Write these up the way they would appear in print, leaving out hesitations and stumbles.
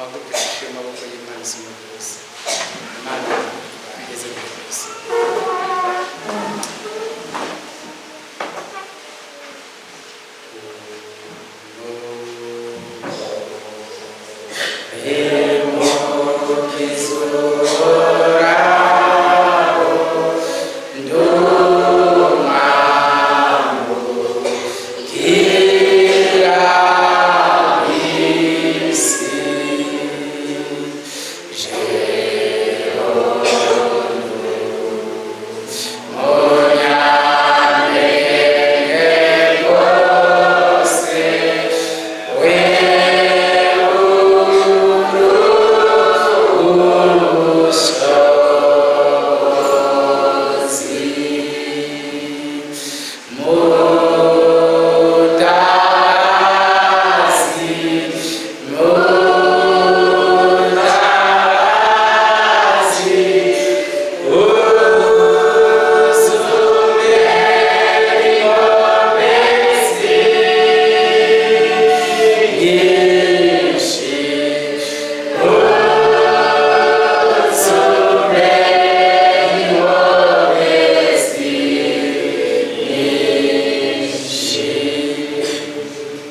Muhaguruke dushire amaboko y'Imana isumba byose. Imana ibaheze byose.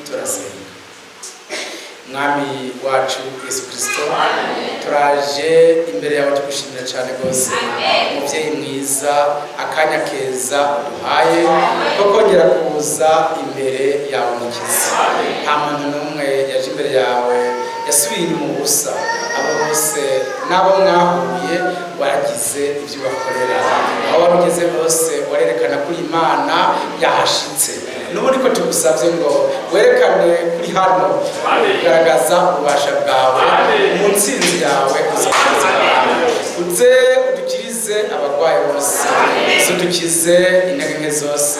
Turasenga. Mwami wacu Yesu Kristo, turaje imbere yawe tugushimira cyane rwose, umubyeyi mwiza, akanya keza uduhaye ko kongera kuza imbere yawe. Mukiza, nta muntu n'umwe yaje imbere yawe yasubiye inyuma ubusa. Abo bose n'abo mwahuye waragize ibyo ubakorera. Aho wari ugeze hose warerekana ko Imana yahashitse. N'ubu niko tugusabye ngo werekane kuri hano, kugaragaza ububasha bwawe mu ntsinzi yawe uzakomeza bwawe. Uze udukirize abarwayi bose, uze udukize intege nke zose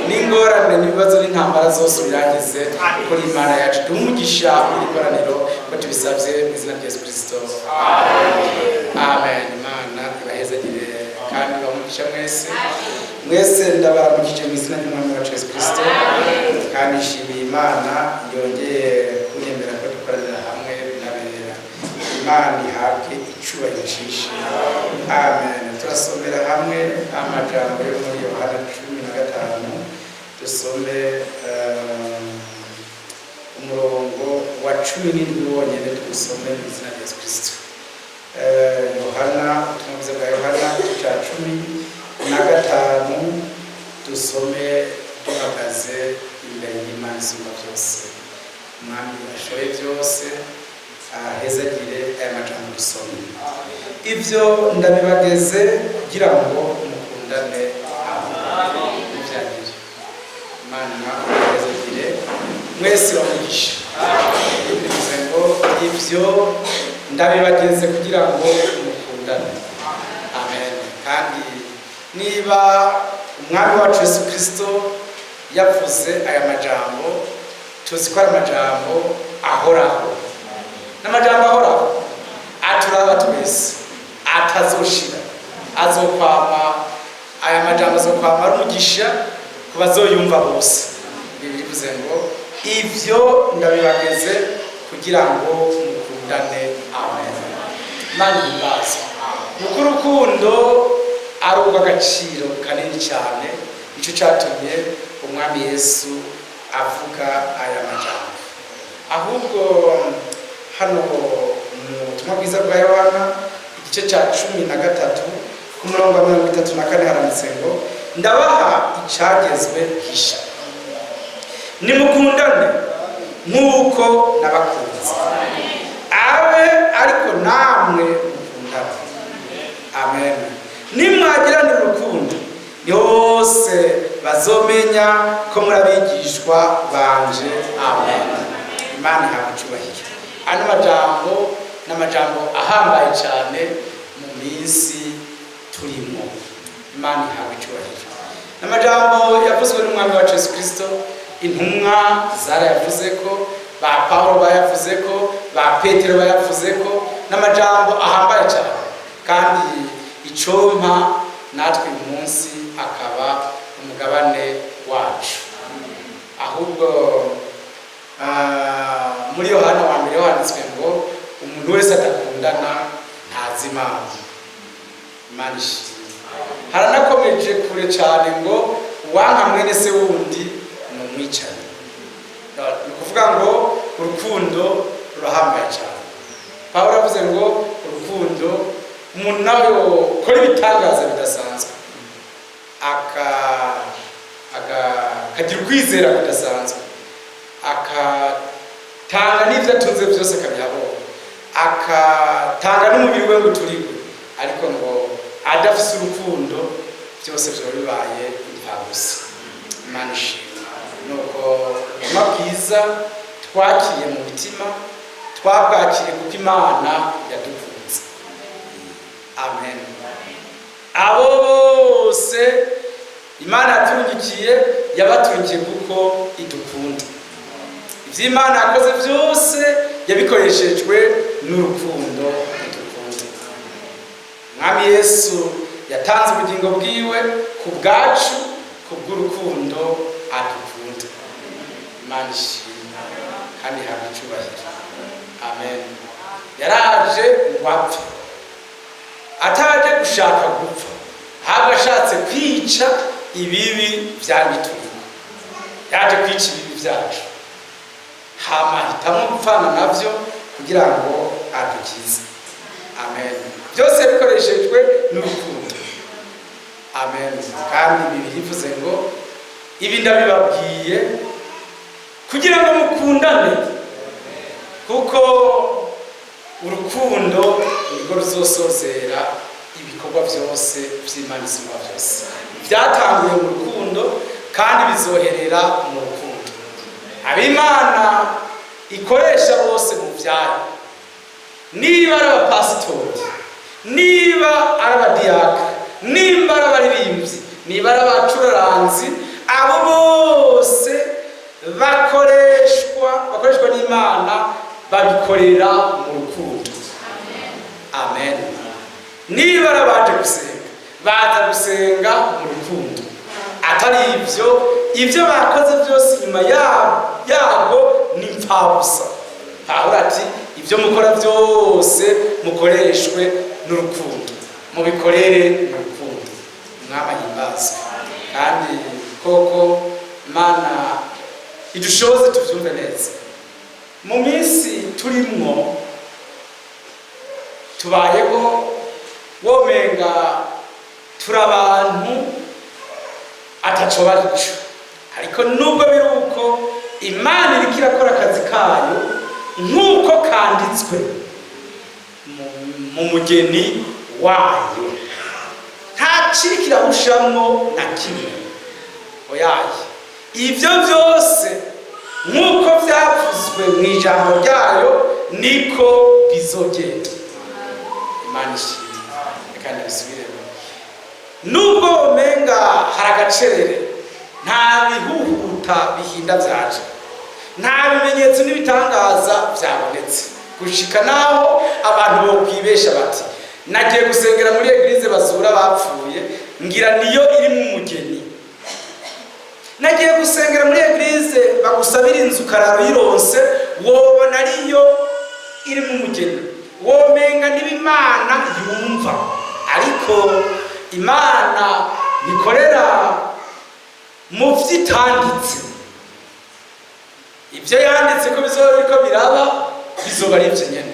n'ingorane n'ibibazo n'intambara zose, ubirangize kuri Imana yacu. Duhe umugisha muri iri koraniro ko tubisabye mu izina rya Yesu Kirisito, amen. Imana ibahezagire kandi bamugisha mwese mwese. Ndabaramukije mu izina ry'Umwami wacu Yesu Kirisito, kandi nshimiye Imana yongeye kunyemera ko dukoranira hamwe n'abera. Imana ihabwe icyubahiro cyinshi, amen. Turasomera hamwe amajambo yo muri Yohana 15, dusome umurongo wa 17 wonyine, tuwusome mu izina rya Yesu Kirisito. Yohana, ubutumwa bwiza bwa Yohana, igice cya 15, dusome duhagaze imbere y'Imana isumba byose. Umwami ashoboye byose ahezagire aya majambo dusome. Ibyo ndabibageze kugira ngo mukundane. Amen. Imana ahezagire mwese, bamugisha. Bivuze ngo ibyo ndabibageze kugira ngo mukundane, amen. Kandi niba Umwami wacu Yesu Kirisito yavuze aya majambo, tuzi ko ari amajambo ahoraho, n'amajambo ahoraho aturaba twese, atazoshira, azokwama. Aya majambo azokwama ari umugisha ku bazoyumva bose. Bibiliya ivuze ngo ibyo ndabibageze kugira ngo mukundane, amen. Imana ihimbaze. Nuko urukundo ari urw'agaciro kanini cyane, nicyo cyatumye Umwami Yesu avuga aya majambo. Ahubwo hano mu butumwa bwiza bwa Yohana, igice cya 13, ku murongo wa 34, haranditse ngo: "Ndabaha icyagezwe gisha, nimukundane nk'uko nabakunze, abe ariko namwe mukundane." Amen. Nimwagirana urukundo, niho bose bazomenya ko muri abigishwa banje. Amen. Imana ihabwa icyubahiro. Ano majambo ni amajambo ahambaye cyane mu minsi turimo. Imana ihabwa icyubahiro. Ni amajambo yavuzwe n'Umwami wacu Yesu Kirisito. Intumwa zarayavuze ko, ba Pawulo bayavuze ko, ba Petero bayavuze ko. Ni amajambo ahambaye cyane, kandi icompa natwe uyu munsi akaba umugabane wacu. Ahubwo muri Yohana wa mbere handitswe ngo Umuntu wese adakundana ntazi Imana. Imana ishimwe. Haranakomeje kure cyane ngo uwanka mwene se wundi ni umwicanyi. Ni ukuvuga ngo urukundo rurahambaye cyane. Pawulo avuze ngo urukundo, umuntu nawe ukora ibitangaza bidasanzwe, akagira ukwizera kudasanzwe, akatanga n'ibyo atunze byose akabihabona, akatanga n'umubiri we ngo uturigwe, ariko ngo adafise urukundo byose byaba bibaye imfabusa. Imana ishimwe. Nuko ubutumwa bwiza twakiriye mu mitima, twabwakiriye kuko Imana yadukunze. Amen. Abo bose Imana yaturungikiye, yabaturungikiye kuko idukunda. Ibyo Imana yakoze byose yabikoreshejwe n'urukundo idukunda. Mwami Yesu yatanze ubugingo bwiwe ku bwacu, ku bw'urukundo adukunda. Imana ishimwe kandi ihabwa icyubahiro. Amen. Yaraje ngo apfe, ataje gushaka gupfa, ahubwo ashatse kwica ibibi byari biturimo. Yaje kwica ibibi byacu, hama ahitamo gupfana nabyo kugira ngo adukize. Amen. Byose bikoreshejwe n'urukundo. Amen. Kandi Bibiliya ivuze ngo ibi ndabibabwiye kugira ngo mukundane, kuko urukundo nirwo ruzosozera ibikorwa byose by'Imana isumba byose. Byatanguye mu rukundo kandi bizoherera mu rukundo. Ab'Imana ikoresha bose mu byayo, niba ari abapasitori, niba ari abadiyaka, nimba ari abaririmbyi, niba ari abacuraranzi, abo bose bakoreshwa n'Imana, babikorera mu rukundo. Amen. Niba ari abaje gusenga, baza gusenga mu rukundo. Atari ibyo, ibyo bakoze byose inyuma yabwo ni impfabusa. Pawulo ati ibyo mukora byose mukoreshwe n'urukundo, mubikorere mu rukundo. Umwami ahimbazwe. Kandi koko Imana idushoboze tubyumve neza. Mu minsi turimwo, tubayeho womenga turi abantu ataco barico, ariko nubwo biri uko, Imana iriko irakora akazi kayo nk'uko kanditswe mu mugeni wayo. Nta kiri kirahushamwo na kimwe. Oyaye, ibyo byose nk'uko byavuzwe mu ijambo ryayo niko bizogenda. Imana ishimwe. Reka ndabisubiremo. Nubwo womenga hari agacerere, nta bihuhuta bihinda byaje, nta bimenyetso n'ibitangaza byabonetse, gushika naho abantu bokwibesha bati nagiye gusengera muri église bazura bapfuye, ngira niyo irimo umugeni. Nagiye gusengera muri église bagusabira inzu kararo yironse, wobona ariyo irimo umugeni, womenga niba Imana yumva. Ariko Imana nikorera mu vyitanditse. Ibyo yanditse ko bizoba biriko biraba, bizoba ari ivyo nyene.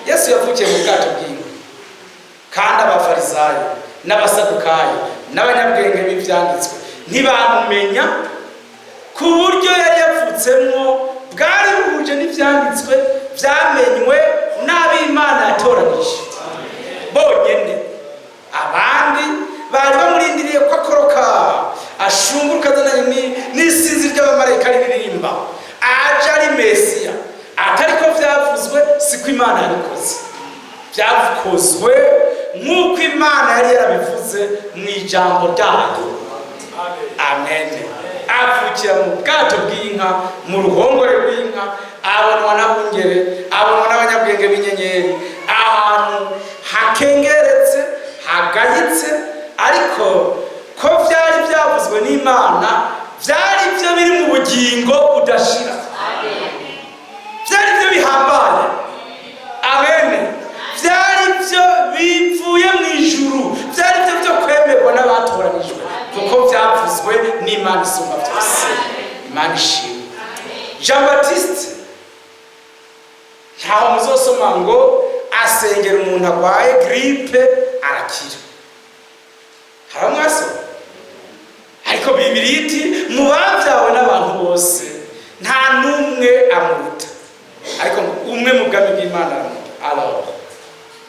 Yesu yavukiye mu bwato bw'inka, kandi Abafarisayo n'Abasadukayo n'abanyabwenge b'ivyanditswe ntibamumenya ku buryo yari yavutsemwo bwari buhuje n'ivyanditswe vyamenywe n'ab'Imana yatoranije bonyene. Abandi bari bamurindiriye ko akoroka, ashunguruka, azananye n'isinzi ry'abamarayika riririmba, aje ari Mesiya. Atari ko vyavuzwe, siko Imana yabikoze. Byakozwe nk'uko Imana yari yarabivuze mu ijambo ryayo. Amen. Avukira mu bwato bw'inka, mu ruhongore rw'inka, abonwa n'abungere, abonwa n'abanyabwenge b'inyenyeri, ahantu hakengeretse, hagayitse. Ariko ko vyari byavuzwe n'Imana, vyari byo biri mu bugingo budashira, byari byo bihambaye. Amen. Imana ishimwe. Jean Baptiste, ntaho muzosoma ngo asengera umuntu arwaye grippe arakira. Hari mwasoma? Ariko Bibiri iti: "Mu babyawe n'abantu bose nta n'umwe amuruta, ariko ngo umwe mu bwami bw'Imana aramuruta." Alors,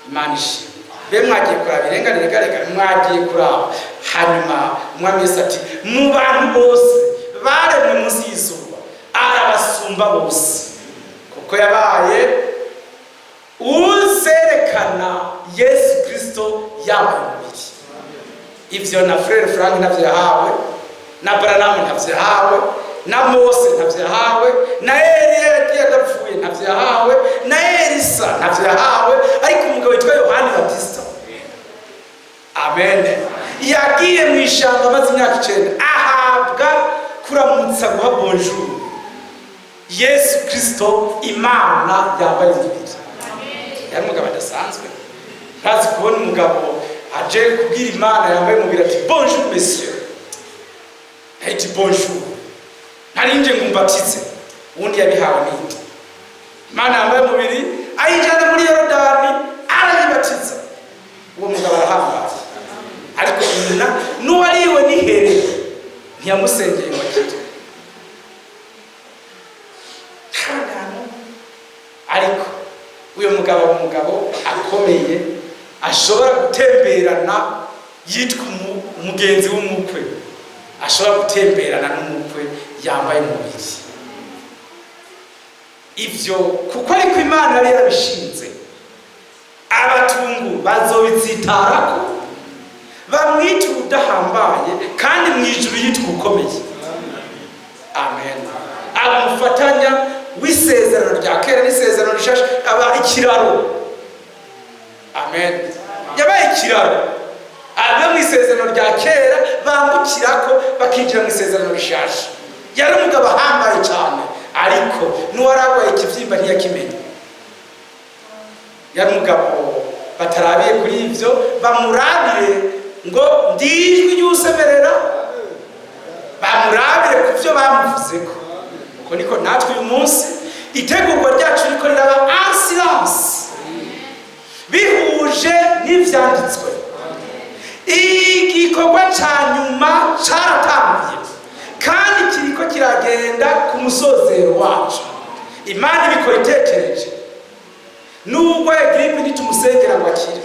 Imana ishimwe. Be mwagiye kuraba irenganire reka mwagiye kuraba. Hanyuma Umwami Yesu ati: "Mu bantu bose baremwe munsi y'izuba arabasumba bose, kuko yabaye uzerekana Yesu Kristo yambaye umubiri." Ivyo na Frère Frank ntavyo yahawe, na Branham ntavyo yahawe, na Mose ntavyo yahawe, na Eliya yagiye adapfuye ntavyo yahawe, na Elisa ntavyo yahawe. Ariko umugabo witwa Yohani Batista, amen, yagiye mu ishyamba amaze imyaka 9, ahabwa kuramutsa, guha bonjour Yesu Kristo, Imana yambaye umubiri. Yari umugabo adasanzwe. Ntazi kubona umugabo aje kubwira Imana yambaye umubiri ati: "Bonjour monsieur." Ati: "Bonjour, narinje ngo umbatize." Uwundi yabihawe n'indi Imana yambaye umubiri, ayijyana muri Yorodani, arayibatiza. Uwo mugabo arahambaye, ariko nyina n'uwariwe n'ihere ntiyamusengeye ngo akire. Nta n'umwe. Ariko uyu mugabo aba umugabo akomeye, ashobora gutemberana, yitwa umugenzi w'umukwe, ashobora gutemberana n'umukwe yambaye umubiri. Ibyo kuko ariko Imana yari yarabishinze, abatungu bazobitsitarako, bamwita udahambaye, kandi mu ijuru yitwa ukomeye. Amen. Aba umufatanya w'isezerano rya kera n'isezerano rishasha, aba ikiraro. Amen. Yabaye ikiraro abe mu isezerano rya kera bambukirako bakinjira mu isezerano rishasha. Yari umugabo ahambaye cyane, ariko n'uwararwaye ikibyimba ntiyakimenya. Yari umugabo batarabiye kuri ibyo, bamurabire ngo ndijwi ry'usemerera, bamurabire ku byo bamuvuzeko. Uko niko natwe uyu munsi itegurwa ryacu riko riraba en silence, bihuje n'ivyanditswe. Igikorwa ca nyuma caratanguye kandi kiriko kiragenda ku musozero wacu. Imana ibikora itekereje. N'uwurwaye grippe ntitumusengera ngo akire.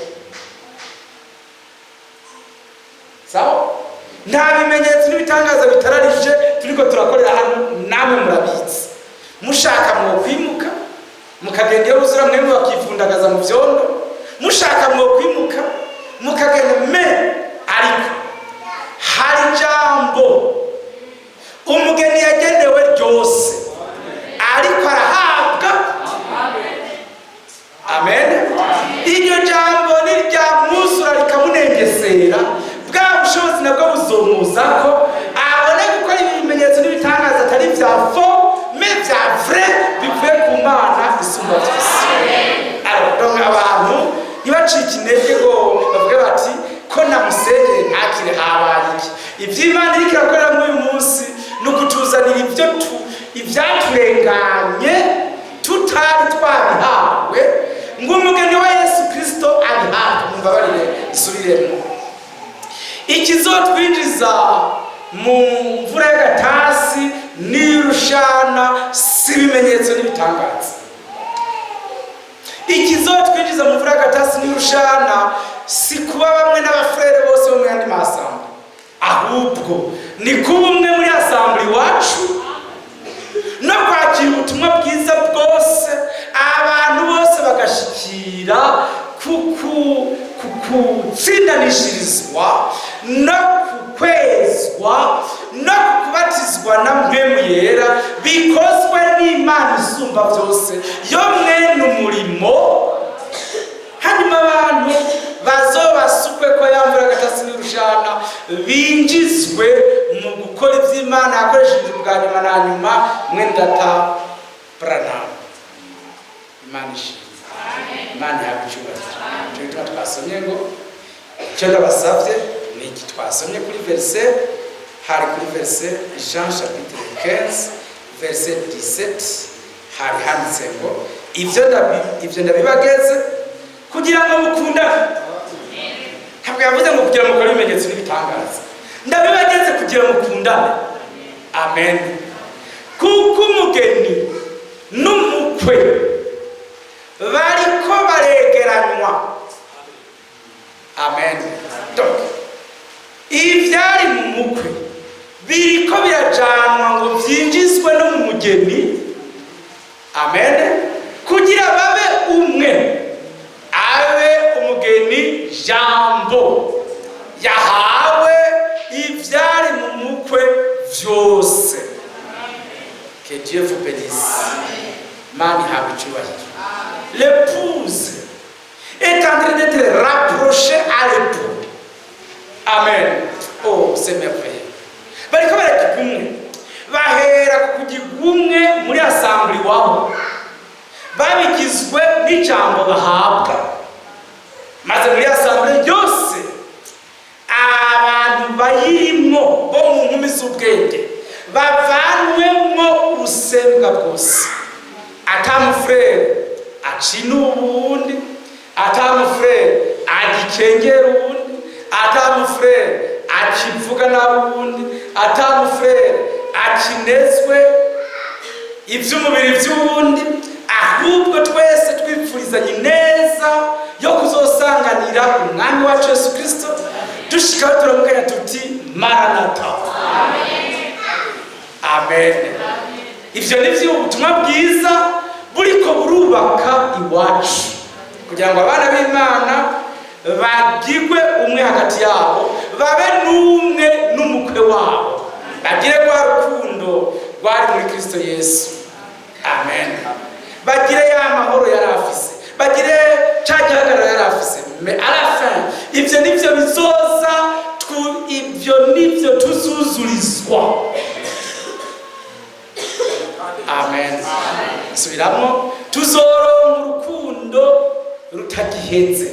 Sawa, nta bimenyetso n'ibitangaza bitararije turiko turakorera hano, namwe murabizi. Mushaka mwokwimuka mukagenda iyo ruzura, mwemwe bakivundagaza mu vyondo. Mushaka mwokwimuka mukagenda me, ariko hari ijambo umugeni yagenewe ryose ariko arahabwa. Amen. Iryo jambo niryamwuzura rikamunengesera, bwa bushobozi nabwo buzomuza ko abone gukora ibimenyetso n'ibitangaza, atari vya faux mais vya vrai, bivuye ku Mana isumba byose. Alors donc, abantu ntibacike intege ngo bavuge bati: "Ko namusengeye ntakire, habaye iki?" Ivy'Imana iriko irakorera muri uyu munsi ni ukutuzanira ibyo tu ibyaturenganye tutari twabihawe, ngo umugeni wa Yesu Kristo abihabwe. Mumbabarire nsubiremo: ikizotwinjiza mu mvura y'agatasi n'irushana si ibimenyetso n'ibitangaza. Ikizotwinjiza mu mvura y'agatasi n'irushana si kuba bamwe n'abafurere bose bo mu yandi ma assemblées, ahubwo ni kuba umwe muri assemblée iwacu no kwakira ubutumwa bwiza bwose, abantu bose bagashikira ku kutsindanishirizwa no kukwezwa no kubatizwa na Mpwemu Yera, bikozwe n'Imana isumba byose yo mwene umurimo. Hanyuma abantu bazobasukwe ko ya mvura gatasi n'urushana, binjizwe mu gukora iby'Imana yakoresheje bwa nyuma na nyuma mwene data Branham. Imana ishimwe, Imana ihabwa icyubahiro. Icyo gituma twasomye ngo icyo ndabasabye ni iki twasomye kuri verset, hari kuri verset Jean chapitre 15. verset 17, hari handitse ngo: Ivyo ndabibageze kugira ngo mukundane." Ntabwo yavuze ngo kugira ngo mukore ibimenyetso n'ibitangaza. Ndabibageze kugira ngo mukundane. Amen. Kuko umugeni n'umukwe bariko baregeranywa. Amen. Donc ivyari mu mukwe biriko birajanwa ngo vyinjizwe no mu mugeni. Amen. Kugira babe umwe, abe umugeni jambo yahawe ivyari mu mukwe vyose. Que Dieu vous bénisse. Mana ihabwe icyubahiro. L'épouse est en train d'être rapprochée à l'époux. Amen. Oh, c'est merveilleux. Bariko baragiga umwe, bahera ku kugiga umwe muri assemblée iwabo, babigizwe n'ijambo bahabwa, maze muri assemblée yose abantu bayirimwo bo mu nkumi z'ubwenge bavanwemwo ubusembwa bwose, ata mu frère acina uwundi, ata mu frère agikengera uwundi, ata mu frère akivuga nabi uwundi, ata mu frère akinezwe iby'umubiri by'uwundi, ahubwo twese twipfurizanye neza yo kuzosanganira Umwami wacu Yesu Kirisito, dushikaho turamukanya tuti: "Maranata." Amen. Ivyo ni vyo ubutumwa bwiza buriko burubaka iwacu, kugira ngo abana b'Imana bagirwe umwe hagati yabo, babe n'umwe n'umukwe wabo, bagire rwa rukundo rwari muri Kristo Yesu. Amen. Bagire ya mahoro yari afise, bagire cya gihagararo yari afise. Mais à la fin, ivyo nivyo bizoza, ivyo nivyo tuzuzurizwa. Amen. Subiramo: tuzoronka urukundo rutagiheze.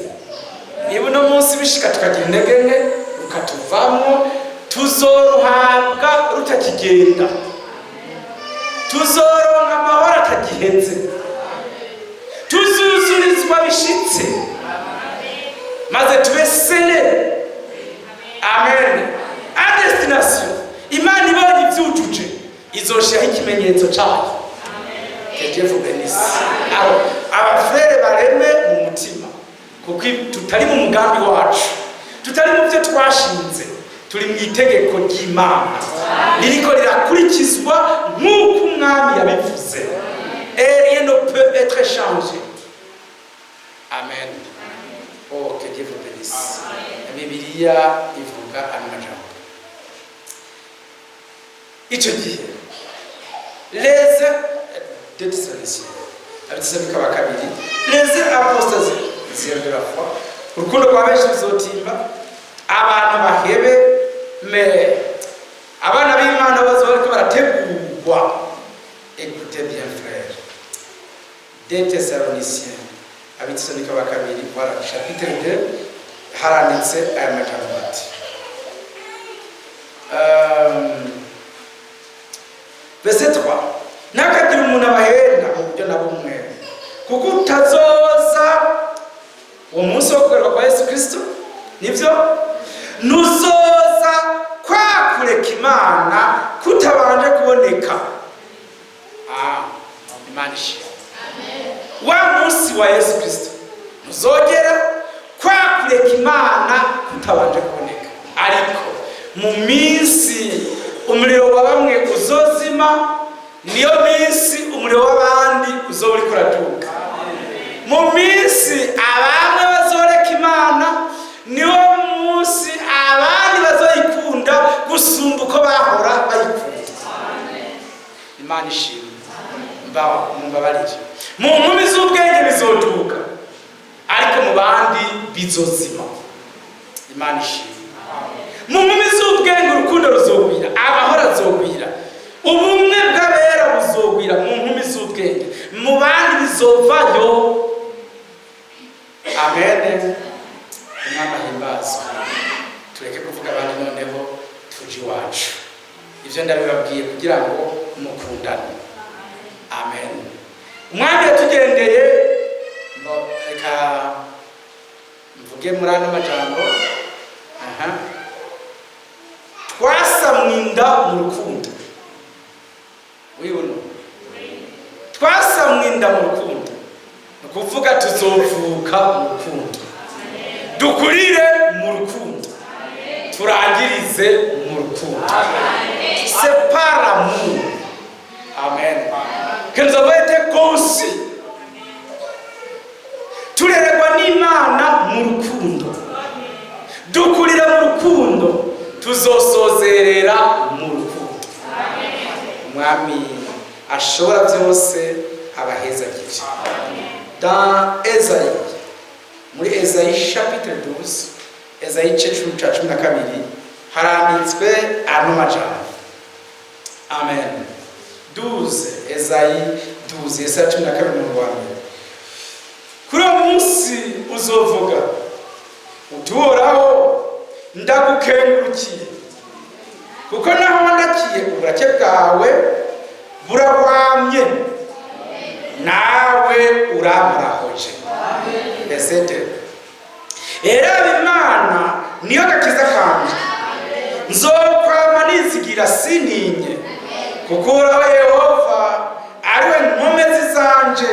Niba uno munsi bishika tukagira intege nke rukatuvamo, tuzoruhabwa rutakigenda. Tuzoronka amahoro atagiheze, tuzuzurizwa bishitse, maze tube scellés. Amen. À destination, Imana ibonye ivyujuje, izoshiraho ikimenyetso cayo. Que Dieu vous bénisse. Alors, aba frères bareme mu mutima, kuko tutari mu mugambi wacu, tutari mu byo twashinze, turi mu itegeko ry'Imana ririko rirakurikizwa nk'uko Umwami yabivuze, et rien ne peut être changé. Amen. Oh, que Dieu vous bénisse. Bibiliya ivuga ano majambo: icyo gihe les deux Thessaloniciens, Abatesalonike ba kabiri, les apostasies de la foi, urukundo rwa benshi ruzotimba, abantu bahebe. Mais abana b'Imana bazoba bariko barategurwa. Écoutez bien, frère. Deux Thessaloniciens, Abatesalonike ba kabiri, voilà, chapitre 2, haranditse aya majambo ati, verset 3: "Ntakagira umuntu abahenda mu buryo na bumwe, kuko utazoza uwo munsi wo kugaruka kwa Yesu Kristo, nibyo, nuzoza kwa kureka Imana kutabanje kuboneka." Ah, Imana ishimwe. Wa munsi wa Yesu Kristo ntuzogera kwa kureka Imana kutabanje kuboneka. Ariko mu minsi umuriro wa bamwe uzozima, niyo minsi umuriro w'abandi uzoba uriko uraduka. Mu minsi abamwe bazoreka Imana, niwo munsi abandi bazoyikunda gusumba uko bahora bayikunda. Imana ishimwe. Mumbabarire, mu nkumi z'ubwenge bizoduka, ariko mu bandi bizozima. Imana ishimwe. Mu nkumi z'ubwenge urukundo ruzogwira, amahoro azogwira, ubumwe bw'abera buzogwira mu nkumi z'ubwenge. Mu bandi bizovayo. Amen. Umwami ahimbazwe. Tureke kuvuga abandi, noneho tuje iwacu. Ibyo ndabibabwiye kugira ngo Mukundane. Amen. Umwami yatugendeye ngo reka mvuge muri ano majambo. Aha, twasamwe inda mu rukundo. Wibuno twasamwe inda mu rukundo, ni ukuvuga tuzovuka mu rukundo, dukurire mu rukundo, turangirize mu rukundo. C'est par l'amour, amen, que nous avons été conçus. Turererwa n'Imana mu rukundo, dukurira mu rukundo, tuzosozerera mu rukundo. Umwami ashobora byose abahezagire. Dans Esaïe, muri Esaïe chapitre 12, Esaïe igice cya 12, haranditswe ano majambo. Amen. 12, Esaïe 12, Yesaya 12, umurongo wa mbere: "Kuri uwo munsi uzovuga uti: 'Uhoraho, ndagukengurukiye, kuko naho wandakiye, uburake bwawe burahwamye, nawe uramurahoje.'" Verset: "Eraba, Imana niyo gakiza kanje, nzokwama nizigira, sininye, kuko Uhoraho Yehova ariwe nkomezi zanje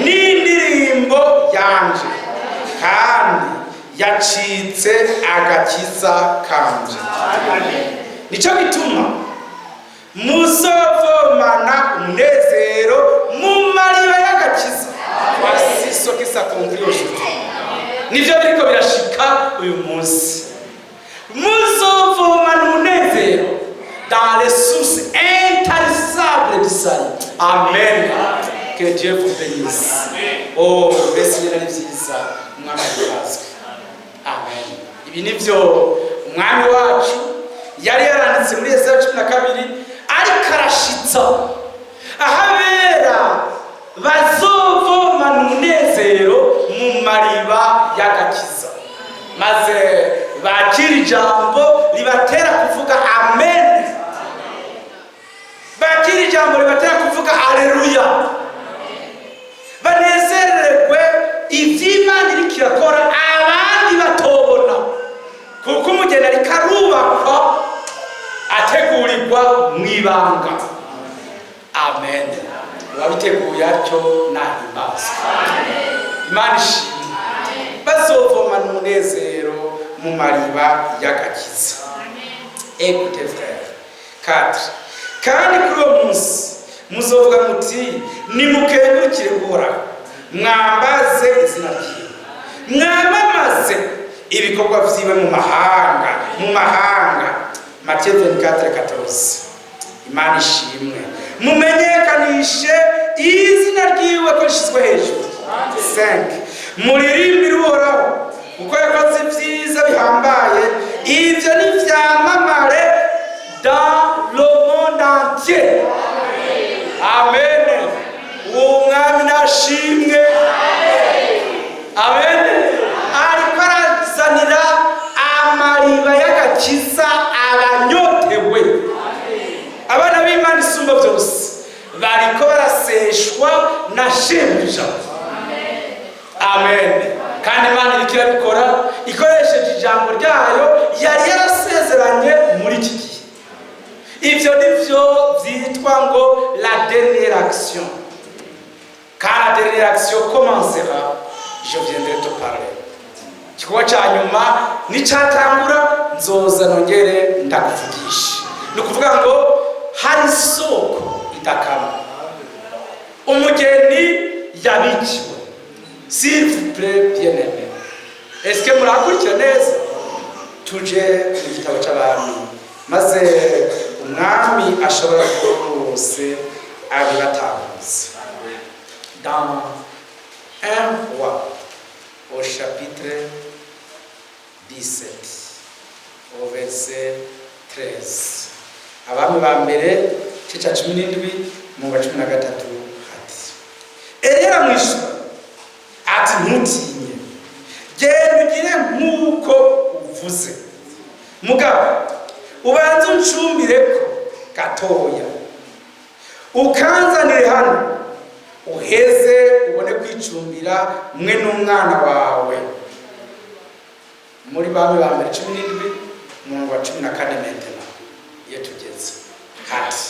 n'indirimbo yanje, kandi yacitse agakiza kanje. Nicyo gituma muzovomana umunezero mu mariba y'agakiza." Voici ce qui s'accomplit aujourd'hui. Nivyo biriko birashika uyu munsi. Muzovomana umunezero dans les sources intarissables du salut. Amen. Que Dieu vous bénisse. Oh, mbese nyine ari byiza. Umwami ahimbazwe. Amen. Ibi nivyo umwami wacu yari yaranditse muri Yesaya 12, ariko arashitsa ahabera bazovomana umunezero mu mariba y'agakiza, maze bakira ijambo ribatera kuvuga amen, bakira ijambo ribatera kuvuga aleluya, banezererwe ivy'Imana iriko irakora abandi batobona, kuko umugeni ariko arubakwa, ategurirwa mu ibanga. Amen. Uwabiteguye atyo nahimbazwe. Imana ishimwe. Bazovomana umunezero mu mariba y'agakiza. Écoutez, frère. 4: "Kandi kuri uwo munsi muzovuga muti: 'Nimukengurukire Uhoraho, mwambaze izina ryiwe, mwamamaze ibikorwa vyiwe mu mahanga, mu mahanga.'" Matthieu 24:14. Imana ishimwe. "Mumenyekanishe izina ryiwe ko rishyizwe hejuru." 5: "Muririmbire Uhoraho, kuko yakoze ibyiza bihambaye, ibyo ni vyamamare dans le monde entier." Amen. Uwo mwami nashimwe. Amen. Ariko arazanira amariba y'agakiza abanyotewe. Abana b'Imana isumba byose bariko baraseshwa na shebuja. Amen. Kandi Imana iriko irabikora ikoresheje ijambo ryayo yari yarasezeranye muri iki gihe. Ivyo nivyo vyitwa ngo la dernière action. Quand la dernière action commencera, je viendrai te parler. Igikorwa cya nyuma nicatangura, nzoza nongere ndakuvugisha. Ni ukuvuga ngo hari isoko idakama umugeni yabikiwe. S'il vous plaît, bien aimé, est-ce que murakurikira neza? Tuje mu gitabo cy'Abami, maze umwami ashobora rwose abibatahuza. Dans 1 Roi au chapitre 17, au verset 13. Abami ba mbere igice cya 17 mu wa 13, ati: "Eliya aramwishyura ati: 'Ntutinye, genda ugire nk'uko uvuze. Mugabo ubanze uncumbire ko gatoya.'" Ukanzanire hano, uheze ubone kwicumbira mwe n'umwana wawe. Muri Bami ba Mbere 17, umurongo wa 14. Maintenant iyo tugeze hati: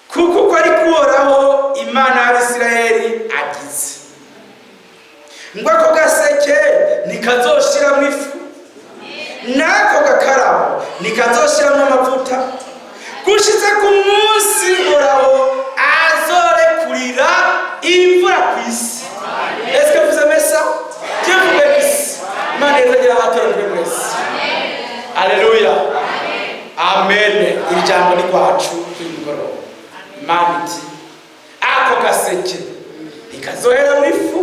"Kuko uko ari kuhoraho Imana y'Abisirayeli agize ngo: ako gaseke ntikazoshiramwo ifu, n'ako gakarabo ntikazoshiramwo amavuta, gushitse ku munsi Uhoraho azorekurira imvura ku isi." Est-ce que vous aimez ça? Dieu vous bénisse. Imana izagira abatoranijwe mwese. Aleluya, amen. Iri jambo ni kwacu kuri mugoroba. Imana iti: "Ako gaseke ntikazoheramo ifu,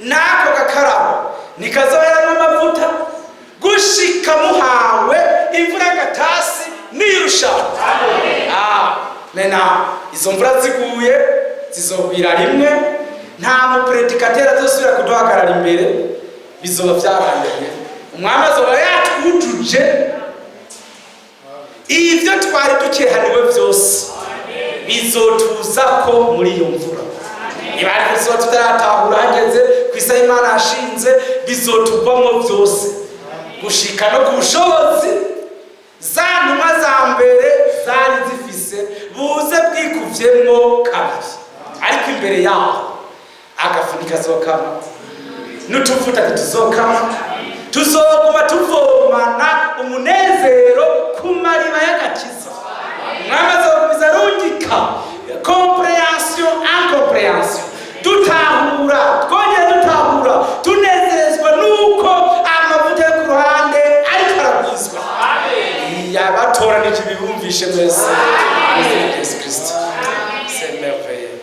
n'ako gakarabo ntikazoheramo amavuta, gushika muhawe imvura y'agatasi n'iy'urushaho." Ah, mena izo mvura ziguye zizogwira rimwe, nta muprédicateur azosubira kuduhagarara imbere, bizoba byarangiye. Umwami azoba yatwujuje ibyo twari dukehaniwe byose, bizotuzako muri iyo mvura. Niba ariko tuzoba tutaratahura hageze ku isaha Imana yashinze, bizotuvamo byose, gushika no ku bushobozi za ntumwa za mbere zari zifise buze bwikuvyemwo kabiri. Ariko imbere yaho, agafu ntikazokama n'utuvuta ntituzokama, tuzoguma tuvomana umunezero ku mariba y'agakiza. Umwami azogumiza arungika compréhension, incompréhension, dutahura, twongera dutahura, tunezerezwa nuko amavuta yo ku ruhande ariko aragwizwa. Yabatoranije ibibumvishe mwese mu izina rya Yesu Kristo. C'est merveilleux.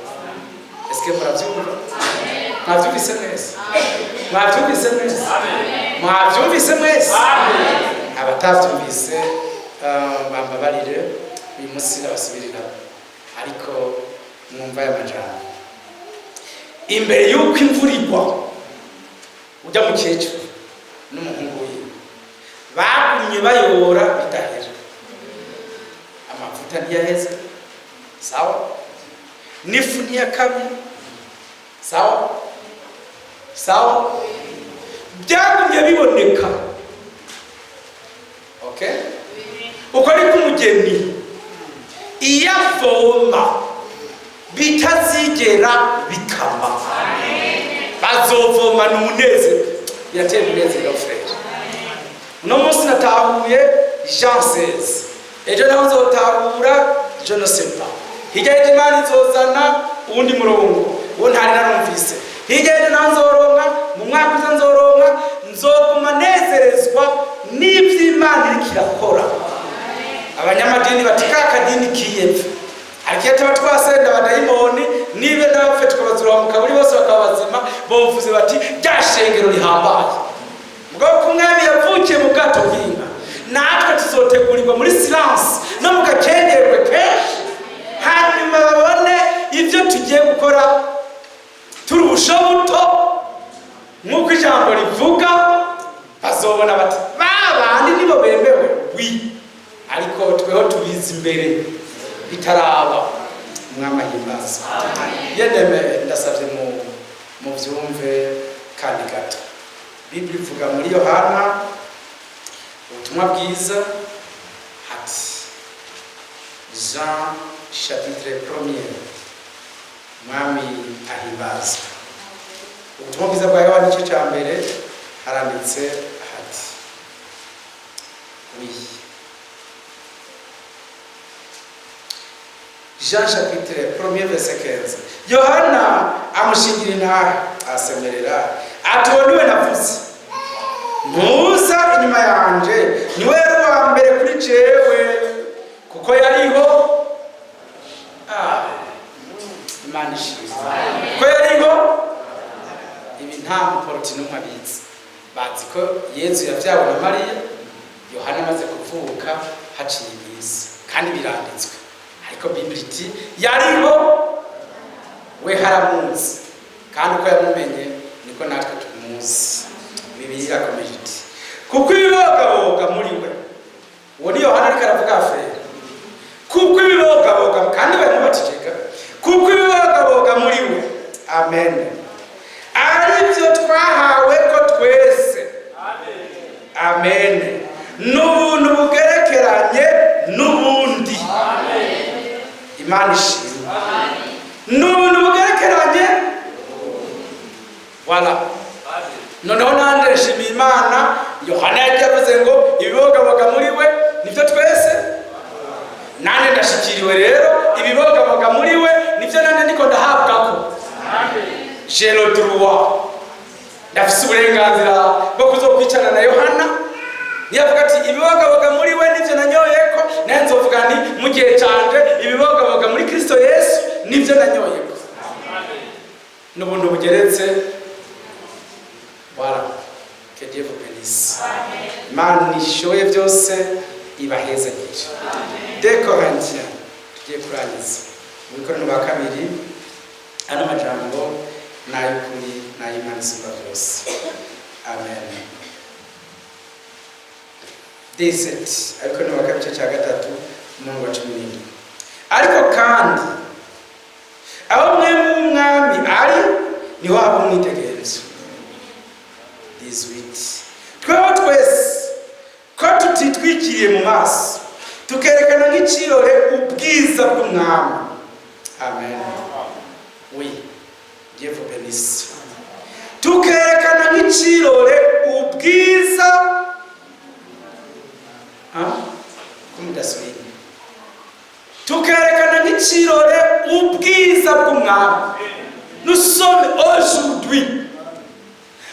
Est-ce que murabyumva? Mwabyumvise mwese? Mwabyumvise mwese? Mwabyumvise mwese? Abatabyumvise bambabarire, uyu munsi ndabasubirira, ariko mwumva aya majambo. Imbere y'uko imvura igwa, ujya mukecuru n'umuhungu wiwe bagumye bayora bidahera, amavuta ntiyaheze, sawa, n'ifu ntiyakamye, sawa sawa, byagumye biboneka. Okay, uko ariko umugeni iyo avoma bitazigera bikama, bazovomana umunezero. Biratera umunezero, frère. Uno munsi natahuye Jean 16, ejo naho nzotahura, je ne sais pas. Hirya y'ejo Imana izozana uwundi murongo uwo ntari narumvise. Hirya y'ejo naho nzoronka, mu mwaka uza nzoronka. Nzoguma nezerezwa n'ivy'Imana iriko irakora. Abanyamadini bati: "Ka kadini kiyepfo." Ariko iyo tuba twasenda abadayimoni nibe n'abapfe, tukabazura mu kaburi, bose bakaba bazima, bovuze bati: "Rya shengero rihambaye." Mugabo ko umwami yavukiye mu bwato bw'inka, natwe tuzotegurirwa muri silence no mu gakengerwe kenshi, hanyuma babone ibyo tugiye gukora turi ubushobuto nk'uko ijambo rivuga. Bazobona bati: "Ba bandi nibo bemewe." Wi, ariko tweho tubizi imbere bitaraba. Umwami ahimbaza yendeme. Ndasabye mu mubyumve kandi gato. Bibiri ivuga muri Yohana ubutumwa bwiza hati, Jean chapitre premier, Umwami ahimbaza, ubutumwa bwiza bwa Yohana igice cya mbere, haranditse hati, oui, Jean chapitre premier, verset 15: Yohana amushingira intahe, asemerera ati: "Uwo niwe navuze ntuza inyuma yanje, niwe yari uwa mbere kuri jewe, kuko yariho." Ah, Imana ishimwe kuko yariho. Ibi nta muporoti n'umwe abizi. Bazi ko Yezu yavyawe na Mariya, Yohana amaze kuvuka haciye iminsi, kandi biranditswe. Ariko Bibiri iti yariho, we haramuzi, kandi uko yamumenye niko natwe tumuzi. Bibiliya irakomeje iti: "Kuko ibibogaboga muri we." Uwo ni Yohana ariko aravuga, frère. Kuko ibibogaboga kandi Amen. Aribyo twahawe ko twese. Amen. N'ubuntu bugerekeranye n'ubundi. Imana ishimwe. N'ubuntu bugerekeranye. Voilà. Noneho nanjye nshimiye Imana. Yohana yagiye avuze ngo ibibogaboga muri we nibyo twese. Nanjye ndashikiriwe rero, ibibogaboga muri we nibyo nanjye ndiko ndahabwa ko j'ai le droit, ndafise uburenganzira bwo kuzokwicarana na Yohana. Niyo avuga ati ibibogaboga muri we nibyo nanyoyeko, nawe nzovuga nti mu gihe canje ibibogaboga muri Kristo Yesu nibyo nanyoyeko, n'ubuntu bugeretse. Voilà, que Dieu vous bénisse. Imana ishoboye byose ibahezagire. 2 Corinthiens, tugiye kurangiza mu Bikorinto ba Kabiri. Ano majambo ni ay'ukuri, ni ay'Imana isumba byose. Amen. 17, Abikorinto ba Kabiri, igice cya gatatu, umurongo wa 17: "Ariko kandi aho Mpwemu w'Umwami ari, niho haba umwidegemvyo." 18: "Tweho twese ko tutitwikiriye mu maso, tukerekana nk'ikirore ubwiza bw'Umwami." Amen. Oui, Dieu vous bénisse. Tukerekana nk'ikirore ubwiza. Ah, ko mudasubiye? Tukerekana nk'ikirore ubwiza bw'Umwami. Nous sommes aujourd'hui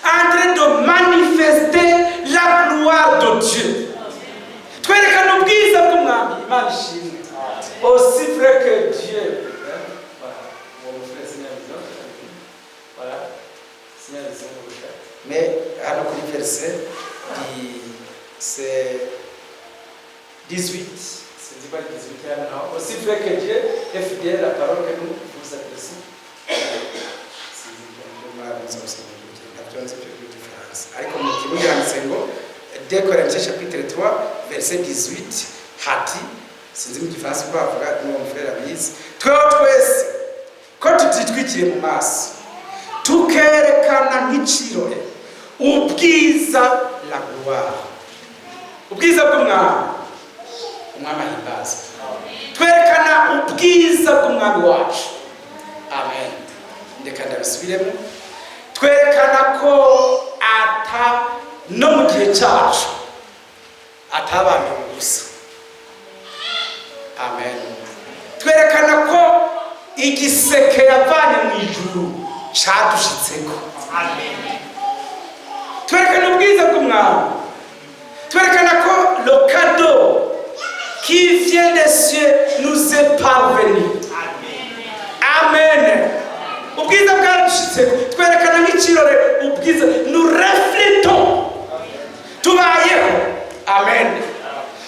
en train de manifester la gloire de Dieu. Twerekana ubwiza bw'Umwami. Imana ishimwe. Aussi vrai que Dieu. Voilà. Uwo mufure sinyabizo. Voilà. Sinyabizo kurusha. Mais hano kuri verset c'est 18. Sinzi ko ari 18 hano naho. Aussi vrai que Dieu est fidèle à la parole que nous vous adressons. Sinzi ibyo murabizi gusoma ibyo, ntabyo nzi ibyo by'igifaransa, ariko mu Kirundi handitse ngo 2 Corinthiens chapitre 3 verset 18 hati, sinzi mu gifaransa uko bavuga, n'uwo mufurere abizi. Tweho twese ko tutitwikiriye mu maso, tukerekana nk'ikirore ubwiza, la gloire, ubwiza bw'Umwami, Umwami ahimbazwa. Twerekana ubwiza bw'Umwami wacu. Amen. Ndeka ndabisubiremo. Twerekana ko ata no mu gihe cyacu atabambiwe ubusa. Amen. Twerekana ko igiseke yavanye mu ijuru cadushitseko. Twerekana ubwiza bw'Umwami. Twerekana ko le cadeau qui vient des cieux nous est parvenu. Amen. Ubwiza bwaradushitseko. Twerekana nk'ikirore ubwiza. Nous reflétons, tubayeho. Amen.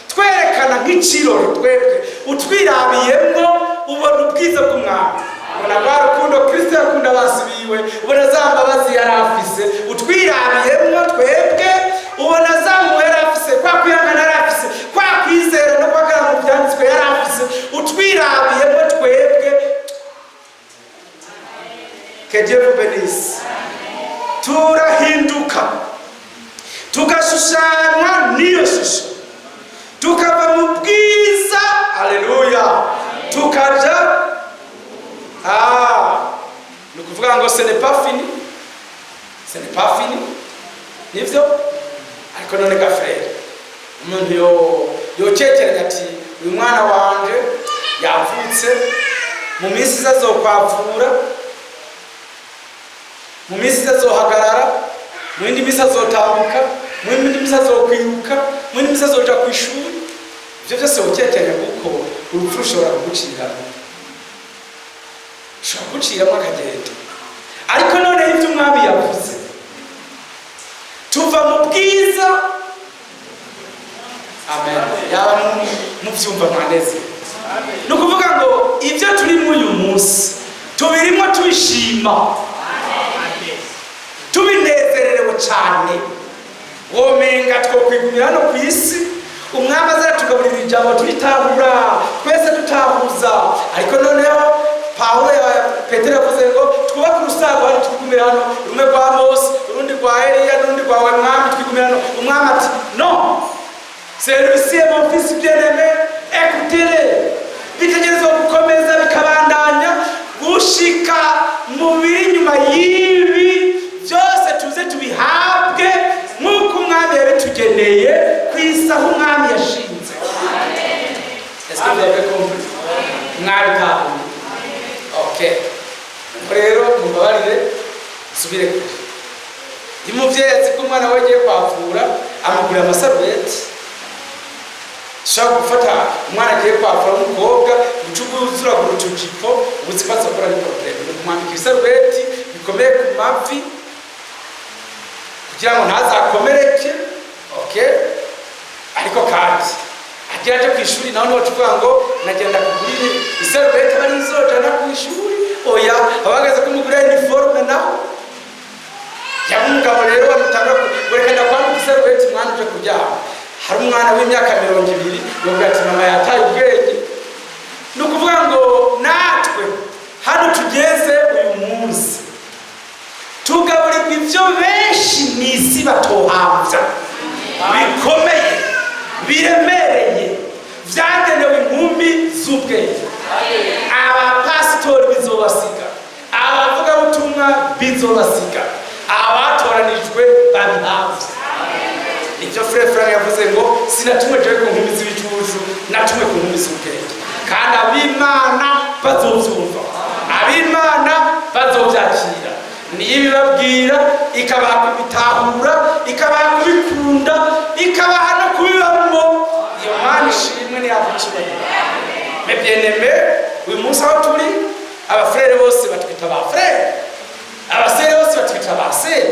Twerekana nk'ikirore twebwe. Utwirabiyemwo ubona ubwiza bw'Umwami, ubona rwa rukundo Kristo yakunda abasibiwe, ubona za mbabazi yari afise. Utwirabiyemwo twebwe ubona za mpuhwe yari afise, kwa kwihangana yari afise, kwa kwizera no guhagarara mu byanditswe yari afise. Utwirabiyemwo twebwe. Que Dieu vous bénisse. Turahinduka, tugashushanywa n'iyo shusho, tukava mu bwiza, aleluya, tukaja. Ah, ni ukuvuga ngo ce n'est pas fini, ce n'est pas fini, nivyo. Ariko none ga frère, umuntu yo yocekeranya ati uyu mwana wanje yavutse, mu minsi iza azokwavura, mu minsi iza azohagarara, mu yindi minsi azotambuka, mu yindi minsi azokwiruka, mu yindi minsi azoja ku ishuri. Ivyo byose ukekeranya, kuko urupfu rushobora kuguciramo, ushobora kuguciramo akagenda. Ariko noneho ibyo Umwami yavuze, tuva mu bwiza. Amen. Yaba mubyumva mwaneze. Ni ukuvuga ngo ibyo turimo uyu munsi tubirimo tubishima, tubinezererewe cyane. Womenga twokwigumira hano ku isi, Umwami azaratugaburira ijambo turitahura twese, tutahuza. Ariko noneho Pawulo Petero yavuze ngo twubake urusago hano, twigumire hano, rumwe rwa Mose, urundi rwa Eliya, n'urundi rwawe Mwami, twigumire hano. Umwami ati: "Non, celui-ci est mon fils bien-aimé, écoutez-le." Bitegerezwa gukomeza bikabandanya gushika mu biri inyuma y'ibi byose, tuze tubihabwe nk'uko umwami yabitugeneye ku isaha umwami yashinze. Est-ce que vous avez compris? Mwabitahuye? Okay. Rero mubabarire subire kure. Iyo umuvyeyi azi ko umwana we agiye kwavura, amugurira amasarubeti. Ushobora gufata umwana agiye kwavura w'umukobwa, uca uzuragura utujipo ubuzi ko azakora, ni problème. Ni ukumwambika ibisarubeti bikomeye ku mavi kugira ngo ntazakomereke. Okay, ariko kandi agira aje ku ishuri naho niho tuvuga ngo nagenda kugurire isarubeti aba ari izojana ku ishuri. Oya, abagaze kumugurira uniforme. Naho yaba umugabo rero bamutanga ngo reka ndakwambika isarubeti mwana uje kuryama, hari umwana w'imyaka 20 yovuga ati: "Mama yataye ubwenge." Ni ukuvuga ngo natwe hano tugeze uyu munsi tugaburirwa ibyo benshi mu isi batohabwa, bikomeye, biremereye, byagenewe inkumi z'ubwenge. Abapasitori bizobasiga, abavugabutumwa bizobasiga, abatoranijwe babihabwe. Nibyo Frère Frank yavuze ngo: "Sinatumwe jewe ku nkumi z'ibicucu, natumwe ku nkumi z'ubwenge." Kandi ab'Imana bazovyumva, ab'Imana bazovyakira. Niyo ibibabwira, ikabaha kubitahura, ikabaha kubikunda, ikabaha no kubibamwo. Iyo Mana ishimwe, ntiyavucibahiro. Mais bien-aimé, uyu munsi aho turi, abafurere bose batwita ba frère, abasere bose batwita ba sœur,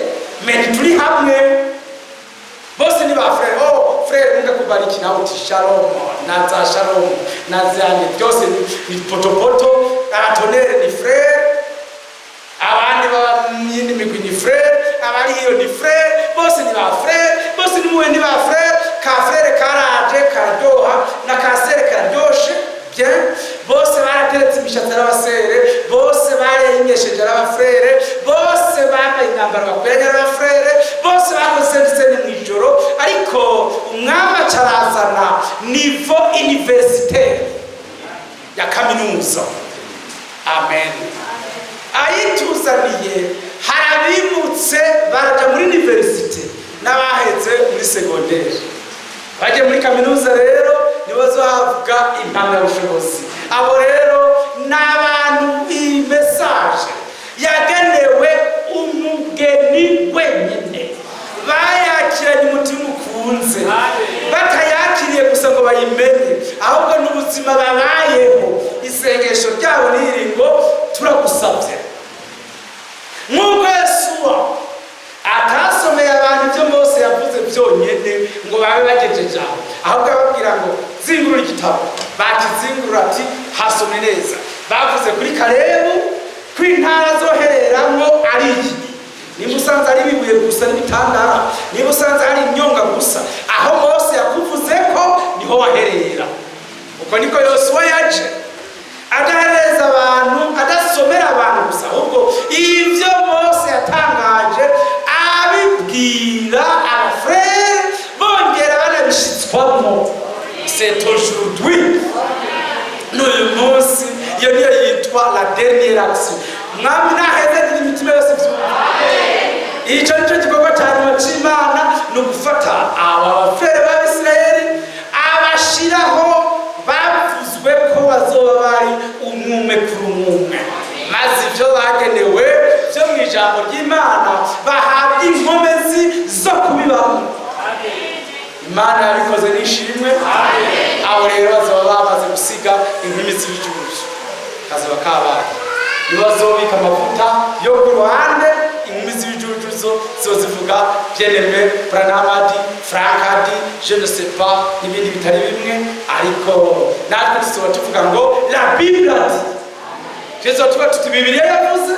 mais ntituri hamwe. Bose ni ba frère. "Oh frère, Mungu akubariki." Nawe uti: "Shalom." Na za shalom na zanjye byose ni potopoto. Abatonere ni frère, abandi b'iyindi migwi ni frère, abari hiyo ni frère, bose ni ba frère, bose ni muwe ni ba frère. Ka frère karaje kararyoha, na ka sœur kararyoshe bien. Bose barateretse imishatsi ari abasere, bose barenyesheje ari abafrere, bose bambaye imyambaro bakwiranye ari abafrere, bose bakoze sendiseni mu ijoro. Ariko umwami acarazana niveau universitaire ya kaminuza. Amen. Ayituzaniye, hari abimutse baraja muri université n'abahetse muri secondaire bagiye muri kaminuza. Rero nibo bazohabwa impamyabushobozi. Abo rero ni abantu iyi message yagenewe umugeni wenyine, bayakiranye umutima ukunze, batayakiriye gusa ngo bayimenye, ahubwo n'ubuzima babayeho. Isengesho ryabo niri ngo: "Turagusabye." Nk'uko Yesuwa atasomeye abantu ibyo Mose yavuze byonyine ngo babe bagejeje aho, ahubwo ababwira ngo: "Zingurura igitabo." Bakizingurura, ati: "Hasomye neza, bavuze kuri Karebu ko intara zohereramwo ari iyi. Niba usanze ari ibibuye gusa n'ibitandara, niba usanze ari imyonga gusa, aho Mose yakuvuze ko niho waherera." Uko niko Yosuwa yaje adahereza abantu, adasomera abantu gusa, ahubwo ibyo Mose yatangaje abibwira abafurere, bongera banabishitswamo. C'est aujourd'hui, n'uyu munsi. Iyo niyo yitwa la dernière action. Mwami naheze agira imitima yose ivyumva. Icyo nicyo gikorwa cya nyuma c'Imana, ni ugufata aba bafurere b'Abisirayeli abashiraho bavuzwe ko bazoba bari umwume kuri umwume, maze ibyo bagenewe byo mu ijambo ry'Imana bahabwa inkomezi zo kubibamo. Imana yabikoze n'ishimwe. Abo rero bazaba bamaze gusiga inkumi z'ibicucu, kazoba kabaye. Nibo bazobika amavuta yo ku ruhande. Inkumi z'ibijuju zo ziba zivuga bien-aimé Branham a dit, Frank a dit, je ne sais pas, n'ibindi bitari bimwe. Ariko natwe tuzoba tuvuga ngo: "La Bible a dit." Tuzoba tuvuga tuti: "Bibiliya yavuze."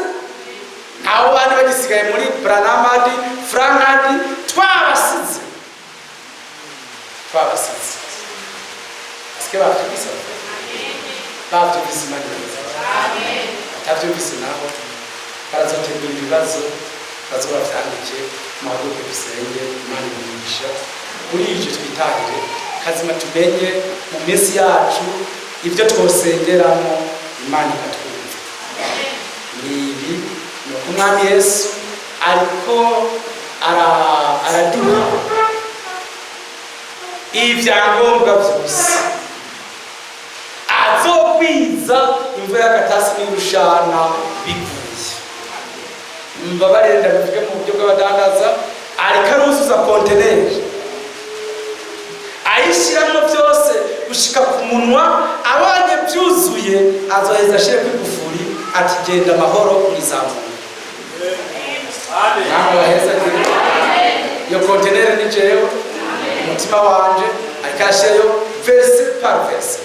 Abo bandi bagisigaye muri Branham a dit, Frank a dit, twabasize, twabasize. Est-ce que bavyumvise? Bavyumvise? Imana. Atavyumvise naho barazotegura ibibazo, bazoba vyandike, muhaguruke dusenge. Imana imigisha kuri ivyo, twitahire kazima, tumenye mu minsi yacu ibyo twosengeramo Imana ikatwumva. Ni ibi: ni uko Umwami Yesu ariko araduha ibyangombwa byose, azokwiza imvura y'agatasi n'urushana biguye. Mbabarire ndabivuge mu buryo bw'abadandaza, ariko aruzuza konteneri, ayishyiramo byose gushika ku munwa. Abonye byuzuye, azoheza ashire kw'igufuri ati: "Genda amahoro, mwizamuye." Namwe baheza iyo konteneri ni jewe, umutima wanje. Ariko arashyirayo verset par verset,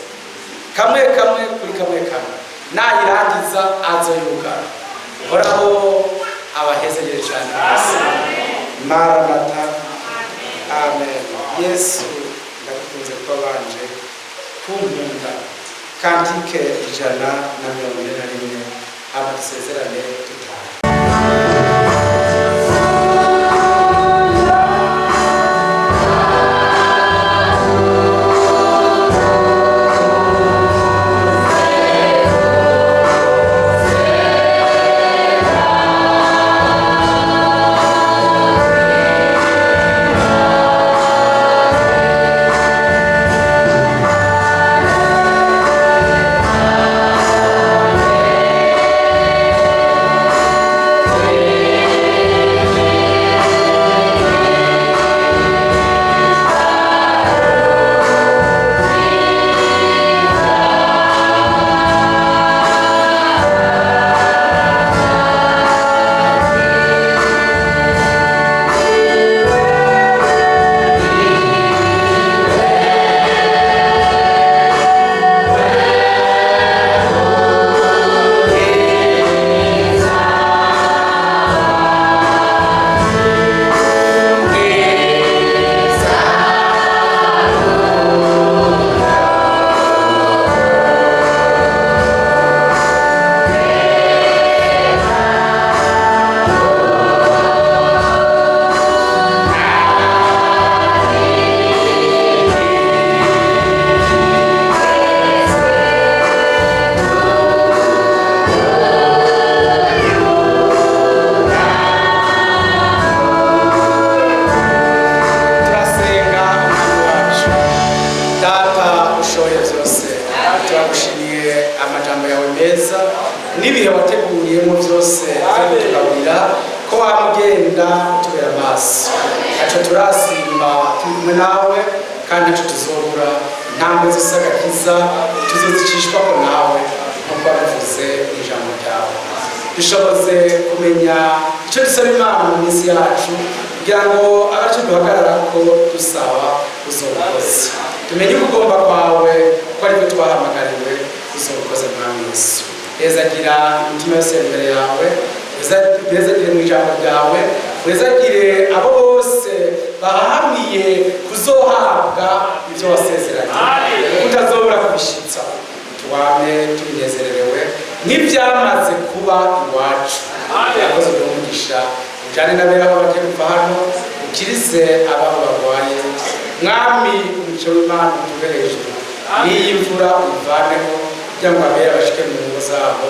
kamwe kamwe kuri kamwe kamwe, nayirangiza azoyugara. Uhoraho abahezegere cyane rwose. Maranata, amen. Yesu ndagukunze kuba banje kunkunda. Cantique 141, hama dusezerane dutaha. Turasenga. Umwami wacu, Data ushoboye byose, turagushimiye amajambo yawe meza n'ibihe wateguriyemo byose byo kutugaburira, ko wamugenda utubera amaso. Ntaco turasimba, turi kumwe nawe kandi ntaco tuzobura. Intambwe zose agakiza tuzozicishwako nawe nk'uko wabivuze mu ijambo ryawe. Dushoboze kumenya icyo dusaba Imana mu minsi yacu, kugira ngo abe aricyo duhagarara ko dusaba uzobukoze, tumenye ukugomba kwawe ko aribyo twahamagariwe. Uzobukoze, Mwami Yesu. Hezagira imitima yose imbere yawe, wezagire mu ijambo ryawe, wezagire abo bose bahamiye kuzohabwa ibyo wasezeranye, kuko utazobura kubishitsa. Tuwame tubinezererewe nk'ibyamaze kuba iwacu. Yakoze umugisha ujane n'abera aho bagiye kuva hano, ukirize ababo barwaye. Mwami, umuco w'Imana utube hejuru, n'iyi mvura uyivaneho kugira ngo abera bashike mu ngo zabo.